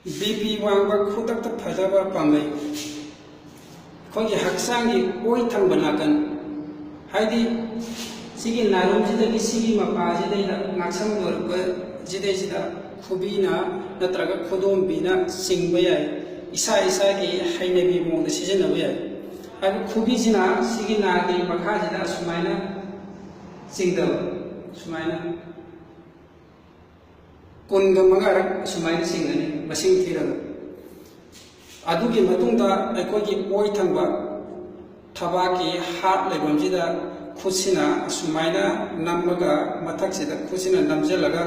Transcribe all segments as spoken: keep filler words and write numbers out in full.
B P ꯋꯥꯡꯕ ꯈꯨꯗꯛꯇ ꯐꯗꯕ ꯄꯥꯝꯕꯩ꯫ ꯑꯩꯈꯣꯏꯒꯤ ꯍꯛꯆꯥꯡꯒꯤ ꯑꯣꯏ ꯊꯪꯕ ꯅꯥꯀꯟ, ꯍꯥꯏꯗꯤ ꯁꯤꯒꯤ ꯅꯥꯔꯨꯝꯁꯤꯗꯒꯤ ꯁꯤꯒꯤ ꯃꯄꯥꯁꯤꯗꯩꯗ ꯉꯥꯛꯁꯪ ꯂꯣꯏꯔꯛꯄꯁꯤꯗꯩꯁꯤꯗ ꯈꯨꯕꯤꯅ ꯅꯠꯇ꯭ꯔꯒ ꯈꯨꯗꯣꯝꯕꯤꯅ ꯆꯤꯡꯕ ꯌꯥꯏ꯫ ꯏꯁꯥ ꯏꯁꯥꯒꯤ ꯍꯩꯅꯕꯤ ꯃꯑꯣꯡꯗ ꯁꯤꯖꯤꯟꯅꯕ ꯌꯥꯏ꯫ ꯍꯥꯏꯕꯗꯤ ꯈꯨꯕꯤꯁꯤꯅ ꯁꯤꯒꯤ ꯅꯥꯒꯤ ꯃꯈꯥꯁꯤꯗ ꯑꯁꯨꯃꯥꯏꯅ ꯆꯤꯡꯗꯕ, ꯁꯨꯃꯥꯏꯅ ꯀꯨꯟꯒ ꯃꯉꯥꯔꯛ ꯑꯁꯨꯃꯥꯏꯅ ꯆꯤꯡꯒꯅꯤ, ꯃꯁꯤꯡ ꯊꯤꯔꯒ꯫ ꯑꯗꯨꯒꯤ ꯃꯇꯨꯡꯗ ꯑꯩꯈꯣꯏꯒꯤ ꯑꯣꯏ ꯊꯪꯕ ꯊꯕꯥꯛꯀꯤ ꯍꯥꯔꯠ ꯂꯩꯐꯝꯁꯤꯗ ꯈꯨꯠꯁꯤꯅ ꯑꯁꯨꯃꯥꯏꯅ ꯅꯝꯃꯒ, ꯃꯊꯛꯁꯤꯗ ꯈꯨꯠꯁꯤꯅ ꯅꯝꯁꯤꯜꯂꯒ,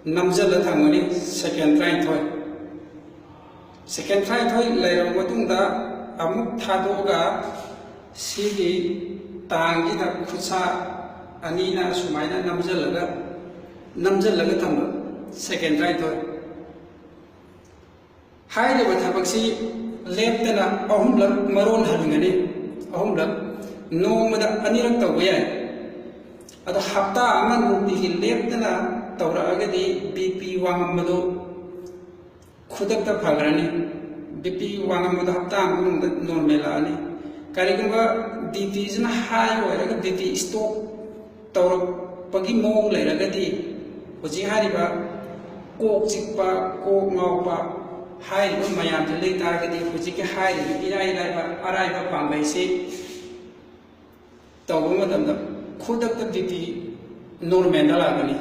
ꯅꯝꯁꯤꯜꯂ ꯊꯝꯒꯅꯤ ꯁꯦꯀꯦꯟ ꯇꯔꯥꯅꯤꯊꯣꯏ꯫ ꯁꯦꯀꯦꯟ ꯇꯔꯥꯅꯤꯊꯣꯏ ꯂꯩꯔꯕ ꯃꯇꯨꯡꯗ ꯑꯃꯨꯛ ꯊꯥꯗꯣꯛꯑꯒ ꯁꯤꯒꯤ ꯇꯥꯡꯁꯤꯗ ꯈꯨꯠꯁꯥ ꯑꯅꯤꯅ ꯁꯨꯃꯥꯏꯅ ꯅꯝꯁꯤꯜꯂꯒ, ꯅꯝꯁꯤꯜꯂꯒ ꯊꯝꯕ ꯁꯦꯀꯦꯟ ꯇꯔꯥꯅꯤꯊꯣꯏ꯫ ꯍꯥꯏꯔꯤꯕ ꯊꯕꯛꯁꯤ ꯂꯦꯞꯇꯅ ꯑꯍꯨꯝꯂꯛ ꯃꯔꯣꯟ ꯍꯟꯒꯅꯤ꯫ ꯑꯍꯨꯝꯂꯛ, ꯅꯣꯡꯃꯗ ꯑꯅꯤꯔꯛ ꯇꯧꯕ ꯌꯥꯏ꯫ ꯑꯗꯣ ꯍꯞꯇꯥ ꯑꯃ ꯅꯨꯡꯇꯤꯒꯤ ꯂꯦꯞꯇꯅ ꯇꯧꯔꯛꯑꯒꯗꯤ ꯕꯤ ꯄꯤ ꯋꯥꯡꯉꯝꯕꯗꯨ ꯈꯨꯗꯛꯇ ꯐꯈ꯭ꯔꯅꯤ꯫ ꯕꯤ ꯄꯤ ꯋꯥꯡꯉꯝꯕꯗꯣ ꯍꯞꯇꯥ ꯑꯃꯒꯤ ꯃꯅꯨꯡꯗ ꯅꯣꯔꯃꯦꯜ ꯂꯥꯛꯑꯅꯤ꯫ ꯀꯔꯤꯒꯨꯝꯕ ꯕꯤ ꯄꯤꯁꯤꯅ ꯍꯥꯏ ꯑꯣꯏꯔꯒ ꯕꯤ ꯄꯤ ꯏꯁꯇꯣꯛ ꯇꯧꯔꯛꯄꯒꯤ ꯃꯑꯣꯡ ꯂꯩꯔꯒꯗꯤ, ꯍꯧꯖꯤꯛ ꯍꯥꯏꯔꯤꯕ ꯀꯣꯛ ꯆꯤꯛꯄ, ꯀꯣꯛ ꯉꯥꯎꯕ ꯍꯥꯏꯔꯤꯕ ꯃꯌꯥꯝꯁꯦ ꯂꯩ ꯇꯥꯔꯒꯗꯤ, ꯍꯧꯖꯤꯛꯀꯤ ꯍꯥꯏꯔꯤꯕ ꯏꯔꯥꯏ ꯂꯥꯏꯕ ꯑꯔꯥꯏꯕ ꯄꯥꯝꯕꯩꯁꯤ ꯇꯧꯕ ꯃꯇꯝꯗ ꯈꯨꯗꯛꯇ ꯕꯤ ꯄꯤ ꯅꯣꯔꯃꯦꯜꯗ ꯂꯥꯛꯀꯅꯤ꯫